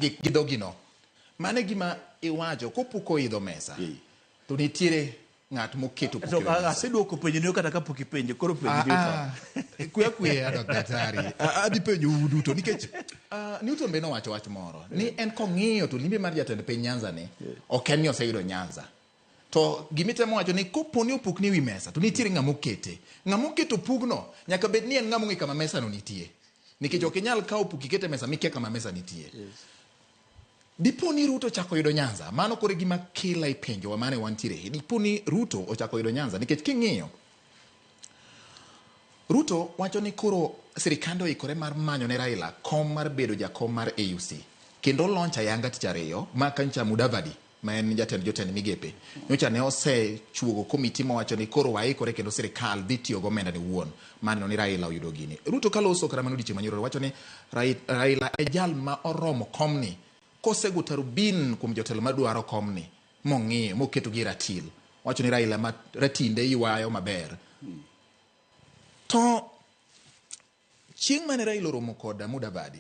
Gi dhogino. Mano e gima iwacho kopuk oidho mesa to nitiere ng'at moketo puk To e wi mesa. aseduoko penjo kata kapok ipenje koro penj Newton. Ah, kwe akweya daktari. Ah, adhi penjo u duto nikech Newton be nowacho wach moro ni en kong'iyo to limbe mar jatend piny Nyanza ni ok en ni oseyudo Nyanza. To gimitemo wacho ni kopo ni opuk ni wi mesa to nitiere ng'ama okete. Ng'ama oketo pugno nyaka bed ni en ng'ama ong'e kama mesa no nitie. Nikech ok inyal kawo puk iket e mesa mikia kama mesa nitie. Dipo ni Ruto ochako yudo Nyanza, mano koro e gima kila ipenjowa mane wantiere. Dipo ni Ruto ochako yudo Nyanza nikech king'iyo Ruto wacho ni koro sirikande oikore mar manyo ne Raila kom mar bedo jakom mar AUC. Kendo launch ayanga tich ariyo ma kanyocha Mudavadi ma en jatend jotend migepe nyocha ne osechuogo komiti mowacho ni koro waikore kendo sirikal dhi tiyo gomenda ne wuon mar neno ni Raila oyudo gini. Ruto kaloso kata mana odiochieng' manyoro wacho ni Raila e jal ma oromo komni kosego tarubin kuom jotelo madwaro komni mong'iyo moketo gi e ratil. Wacho ni Raila ma ratinde ywayo maber. To chieng' mane Raila oromo kod Mudavadi,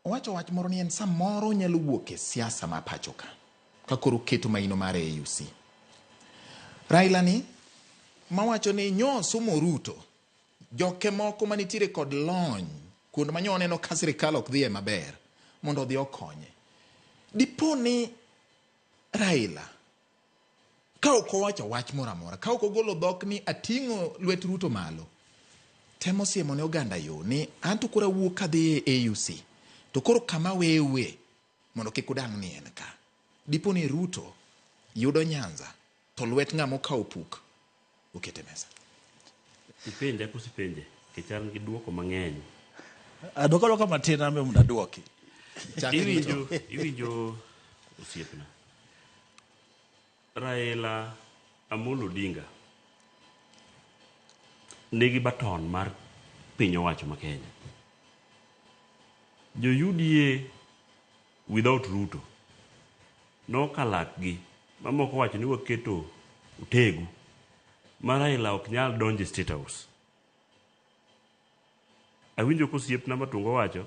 owacho wach moro ni en samoro onyalo wuok e siasa ma pacho ka, ka koro oketo maino mar AUC. Raila ni mawacho ni nyo osumo Ruto, joke moko manitiere kod lony kuond ma nyo oneno ka sirikal ok dhiye maber mondo odhi okonye. Dipo ni Raila ka ok owacho wach moro amora, ka ok ogolo dhok ni ating'o lwet Ruto malo, temo siemo ne oganda yo ni an to koro awuok kadhi e AUC to koro kama wewe mondo kik udang' ni en ka. Dipo ni Ruto yudo Nyanza to lwet ng'ama okawo puk okete mesa. Ipenja koso ipenje? Nikech an gi duoko mang'eny. Adwok adwoka matin an be mondo adwoki. Chak Iwinjo, iwinjo osiepna. Raila Amolo Odinga nigi baton mar piny owacho ma Kenya. Jo UDA without Ruto nokalakgi mamoko wacho ni waketo otegu ma Raila ok nyal donjo e State House. Awinjo ka osiepna Matunga owacho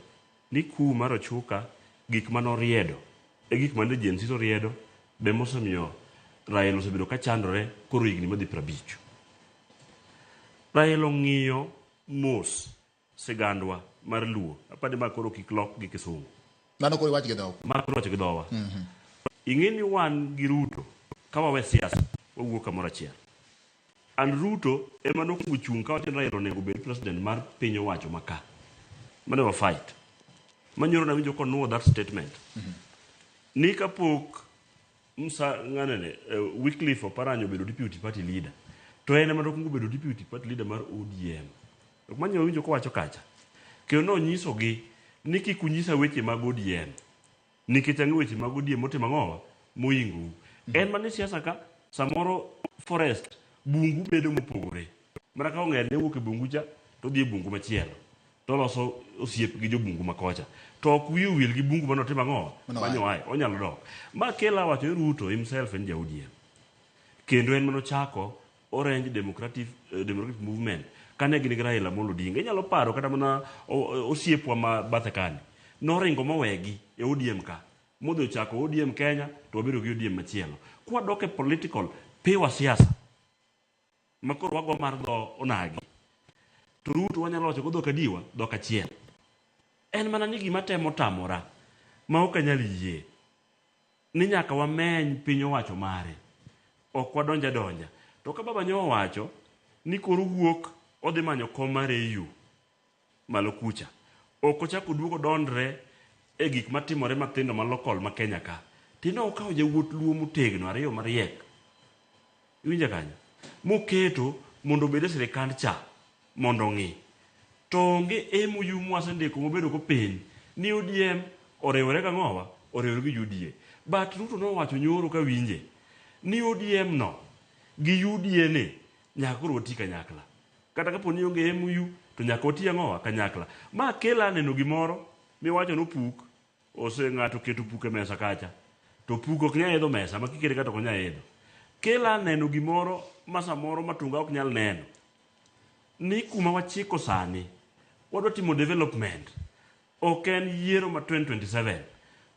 ni coup mar Ochuka gik mane oriedo e gik mane Gen Z oriedo be mosemiyo Raila osebedo ka chandore koro higni madhi 50. Raila ong'iyo mos sigandwa mar Luo. Apani ma koro kik lok gi Kisungu. Mano koro iwach gi dhok. Ma koro iwacho gi dhowa. Ing'e ni wan gi Ruto ka wawe siasa wawuok kamoro achiel. And Ruto ema nokwongo chung' kawacho ni Raila onego obed president mar piny owacho ma ka. Mane wa fight. Manyoro nawinjo konuo that statement. Ni kapok Musa ng'anene Wycliffe Oparanya obedo deputy party leader to en ema nokwongo bedo deputy party leader mar ODM. Ok manyo winjo kowacho kacha. Kendo nonyisogi ni kik unyisa weche mag ODM. Nikech ang'e weche mag ODM motimo ang'owa moingou. En mana e siasa ka samoro forest bungu bedo mopogore. Mana ka ong'er ne wuok e bungu cha to odhi e bungu machielo. To oloso osiep gi jobungu ma kocha. To ok wiye owil gi bungu mane otimo ang'owa Mane mane oaye. Onyalo dok. Ma kela wacho ni Ruto himself en ja ODM. Kendo en mane ochako Orange Democratic, Democratic Movement kane gin gi Raila Amolo Odinga. Inyalo paro kata mana osiepwa ma bathe kani noringo mowegi e ODM ka modhi ochako ODM Kenya to wabedo gi ODM machielo. Kwadok e political pure siasa ma koro wago mar dho onagi to Ruto wanyalo wacho go dhok adiwa dhok achiel. En mana ni gima temo tamora ma ok anyal yie ni nyaka wameny piny owacho mare. Ok wadonj adonja. To ka baba nyo owacho ni koro owuok odhi manyo kom mar AU malo kucha, ok ochak oduog odondre e gik matimore mathindo ma local ma Kenya ka. Tinde okawo jawuot Luo motegno ariyo mariek. Iwinja kanyo? Moketo mondo obed e sirikand cha mondo ong'i. To onge MOU mwasendiko mobedo go piny ni ODM oriwore gang'owa? Oriwore gi UDA. But Ruto nowacho nyoro kawinje ni ODM no gi UDA ni nyaka koro wati kanyakla. Kata kapo ni onge MOU to nyaka wati ang'owa? Kanyakla. Ma kela neno gimoro miwacho ni opuk ose ng'ato oketo puk e mesa kacha to puk ok nyal idho mesa ma kikete kata ok onyal idho. Kela neno gimoro ma samoro Matunga ok nyal neno. Ni kuma wachiko sani wadwa timo development. Ok en yiero ma 2027.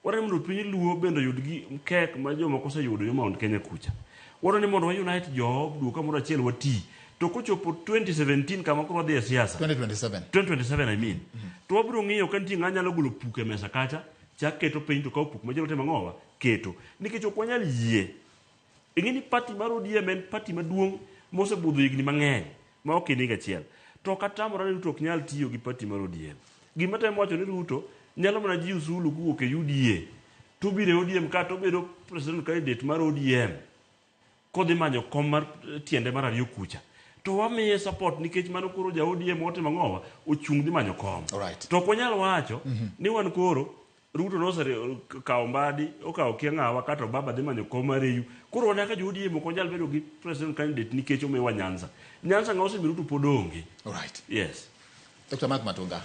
Wadwaro ni mondo piny Luo bende oyud gi kek ma jomoko oseyudo yo Mount Kenya kucha. Wadwaro ni mondo wa unite jo duo kamoro achiel wati. To kochopo 2017 kama koro wadhi e siasa. 2027. 2027 I mean. To wabiro ng'iyo ka nitie ng'a nyalo golo puk e mesa kacha, chak keto piny to kawo puk machielo timo ang'owa? Keto. Nikech ok wanyal yie. Ing'e ni party mar ODM en party maduong' mosebudho higni mang'eny ma ok en higa achiel. To ok atamora ni Ruto ok nyal tiyo gi party mar ODM. Gima temo wacho ni Ruto nyalo mana jiuzulu kowuok e UDA to obiro e ODM ka to obedo president candidate mar ODM kodhi manyo kom mar tiende mar ariyo kucha. To wamiye support nikech mano koro ja ODM otimo ang'owa? Ochung' dhi manyo kom. Alright. To ok wanyal wacho ni wan koro Ruto nosekawo Mbadi, okawo kia ng'awa kata Obaba dhi manyo kom mar AU. Koro wan kaka jo ODM ok wanyal bedo gi president candidate nikech omiwa Nyanza. Nyanza ng'a osemiyo Ruto pod onge. Alright. Yes. Dr. Mark Matunga.